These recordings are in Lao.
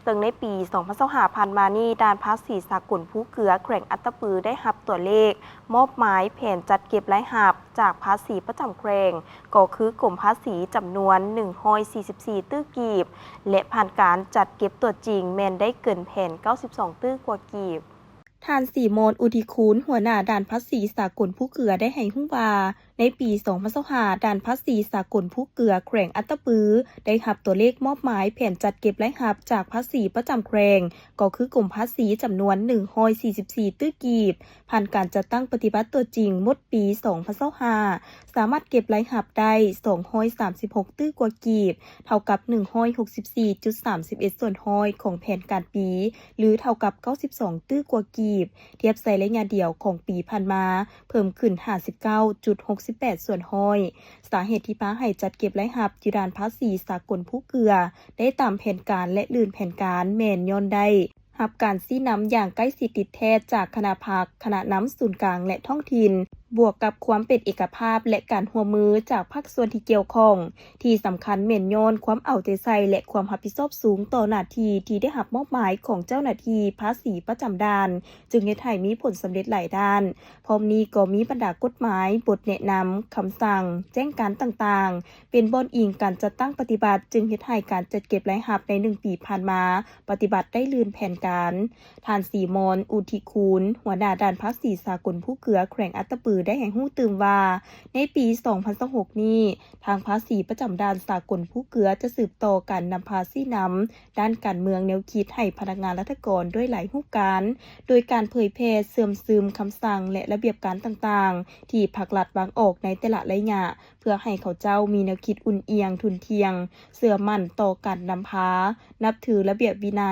ເຊິ່ງໃນປີສອງພັນຊາວຫ້າຜ່ານມານີ້, ດ່ານພາສີສາກົນພູເກືອ ແຂວງອັດຕະປື ໄດ້ຮັບຕົວເລກມອບໝາຍແຜນຈັດເກັບລາຍຮັບຈາກພາສີປະຈຳແຂວງ ກໍຄືກົມພາສີ ຈຳນວນໜຶ່ງຮ້ອຍສີ່ສິບສີ່ຕື້ກີບ ແລະ ຜ່ານການຈັດເກັບຕົວຈິງແມ່ນໄດ້ເກີນແຜນເກົ້າສິບສອງຕື້ກວ່າກີບ. ທ່ານ ສີມອນ ອຸທິຄູນ ຫົວໜ້າດ່ານພາສີສາກົນພູເກືອ ໄດ້ໃຫ້ຮູ້ວ່າ, ໃນປີສອງພັນຊາວຫ້າ ດ່ານພາສີສາກົນພູເກືອ ແຂວງອັດຕະປື ໄດ້ຮັບຕົວເລກມອບໝາຍແຜນຈັດເກັບລາຍຮັບຈາກພາສີປະຈຳແຂວງ ກໍຄືກົມພາສີ ຈຳນວນໜຶ່ງຮ້ອຍສີ່ສິບສີ່ຕື້ກີບ. ຜ່ານການຈັດຕັ້ງປະຕິບັດຕົວຈິງໝົດປີສອງພັນຊາວຫ້າ ສາມາດເກັບລາຍຮັບໄດ້ສອງຮ້ອຍສາມສິບຫົກຕື້ກວ່າກີບ, ເທົ່າກັບໜຶ່ງຮ້ອຍຫົກສິບສີ່ຈຸດສາມສິບເອັດສ່ວນຮ້ອຍຂອງແຜນການປີ ຫຼື ເທົ່າກັບເກົ້າສິບສອງຕື້ກວ່າກີບ, ທຽບໃສ່ໄລຍະດຽວຂອງປີຜ່ານມາ ເພີ່ມຂຶ້ນຫ້າສິບເກົ້າຈຸດຫົກສິບແປດສ່ວນຮ້ອຍ. ສາເຫດທີ່ພາໃຫ້ຈັດເກັບລາຍຮັບຢູ່ດ່ານພາສີສາກົນພູເກືອ ໄດ້ຕາມແຜນການ ແລະ ລື່ນແຜນການ ແມ່ນຍ້ອນໄດ້ ຮັບການຊີ້ນຳຢ່າງໃກ້ຊິດຕິດແທດຈາກຄະນະພັກ, ຄະນະນຳສູນກາງ ແລະ ທ້ອງຖິ່ນ, ບວກກັບຄວາມເປັນເອກະພາບ ແລະ ການຮ່ວມມືຈາກພາກສ່ວນທີ່ກ່ຽວຂ້ອງ. ທີ່ສຳຄັນແມ່ນຍ້ອນຄວາມເອົາໃຈໃສ່ ແລະ ຄວາມຮັບຜິດຊອບສູງຕໍ່ໜ້າທີ່ທີ່ໄດ້ຮັບມອບໝາຍຂອງເຈົ້າໜ້າທີ່ພາສີປະຈຳດ່ານ, ຈຶ່ງເຮັດໃຫ້ມີຜົນສຳເລັດຫຼາຍດ້ານ. ພ້ອມນີ້ກໍມີບັນດາກົດໝາຍ, ບົດແນະນຳ, ຄຳສັ່ງ, ແຈ້ງການຕ່າງໆ ເປັນບ່ອນອີງການຈັດຕັ້ງປະຕິບັດ, ຈຶ່ງເຮັດໃຫ້ການຈັດເກັບລາຍຮັບໃນໜຶ່ງປີຜ່ານມາ ປະຕິບັດໄດ້ລື່ນແຜນການ. ທ່ານ ສີມອນ ອຸທິຄູນ ຫົວໜ້າດ່ານພາສີສາກົນພູເກືອ ແຂວງອັດຕະປື ໄດ້ໃຫ້ຮູ້ຕື່ມວ່າ, ໃນປີສອງພັນຊາວຫົກນີ້, ທາງພາສີປະຈຳດ່ານສາກົນພູເກືອ ຈະສືບຕໍ່ການນຳພາຊີ້ນຳດ້ານການເມືອງແນວຄິດໃຫ້ພະນັກງານລັດຖະກອນດ້ວຍຫຼາຍຮູບການ, ໂດຍການເຜີຍແຜ່ເຊື່ອມຊຶມຄຳສັ່ງ ແລະ ລະບຽບການຕ່າງໆ ທີ່ພັກລັດວາງອອກໃນແຕ່ລະໄລຍະ, ເພື່ອໃຫ້ເຂົາເຈົ້າມີແນວຄິດອຸ່ນອຽງ, ທຸ່ນທ່ຽງ, ເຊື່ອໝັ້ນຕໍ່ການນຳພາ, ນັບຖືລະບຽບວິໄນ,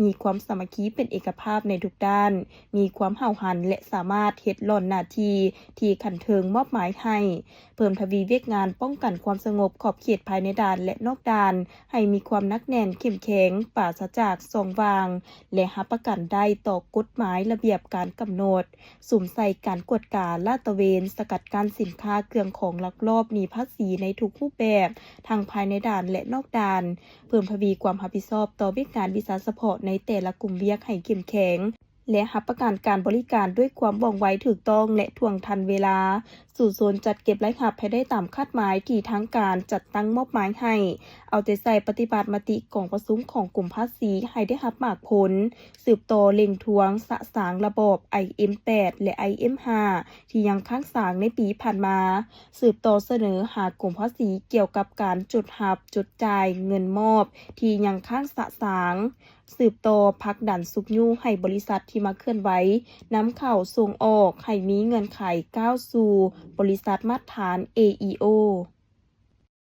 ມີຄວາມສາມັກຄີເປັນເອກະພາບໃນທຸກດ້ານ, ມີຄວາມຫ້າວຫັນ ແລະ ສາມາດເຮັດຫຼ້ອນໜ້າທີ່ທີ່ຂັ້ນເທິງມອບໝາຍໃຫ້, ເພີ່ມທະວີວຽກງານປ້ອງກັນຄວາມສະຫງົບຂອບເຂດພາຍໃນດ່ານ ແລະ ນອກດ່ານ ໃຫ້ມີຄວາມໜັກແໜ້ນເຂັ້ມແຂງ, ປາສະຈາກຊ່ອງວ່າງ ແລະ ຮັບປະກັນໄດ້ຕໍ່ກົດໝາຍ, ລະບຽບການກຳນົດ. ສຸມໃສ່ການກວດກາ, ລາດຕະເວນ, ສະກັດກັ້ນສິນຄ້າເຄື່ອງຂອງລັກລອບໜີພາສີໃນທຸກຮູບແບບ, ທັງພາຍໃນດ່ານ ແລະ ນອກດ່ານ, ເພີ່ມທະວີຄວາມຮັບຜິດຊອບຕໍ່ວຽກງານວິຊາສະເພາະໃນແຕ່ລະກຸ່ມວຽກໃຫ້ເຂັ້ມແຂງ ແລະ ຮັບປະກັນການບໍລິການດ້ວຍຄວາມວ່ອງໄວ, ຖືກຕ້ອງ ແລະ ທ່ວງທັນເວລາ, ສູ້ຊົນຈັດເກັບລາຍຮັບໃຫ້ໄດ້ຕາມຄາດໝາຍທີ່ທາງການຈັດຕັ້ງມອບໝາຍໃຫ້, ເອົາໃຈໃສ່ປະຕິບັດມະຕິກອງປະຊຸມຂອງກົມພາສີໃຫ້ໄດ້ຮັບໝາກຜົນ, ສືບຕໍ່ເລັ່ງທວງສະສາງລະບອບ ໄອເອັມແປດ ແລະ ໄອເອັມຫ້າ ທີ່ຍັງຄ້າງສາງໃນປີຜ່ານມາ, ສືບຕໍ່ສະເໜີຫາກົມພາສີກ່ຽວກັບການຈົດຮັບ, ຈົດຈ່າຍເງິນມອບທີ່ຍັງຄ້າງສະສາງ, ສືບຕໍ່ຜັກດັນຊຸກຍູ້ໃຫ້ບໍລິສັດທີ່ມາເຄື່ອນໄຫວນຳເຂົ້າສົ່ງອອກໃຫ້ມີເງື່ອນໄຂກ້າວສູ່ບໍລິສັດມາດຖານ ເອອີໂອ.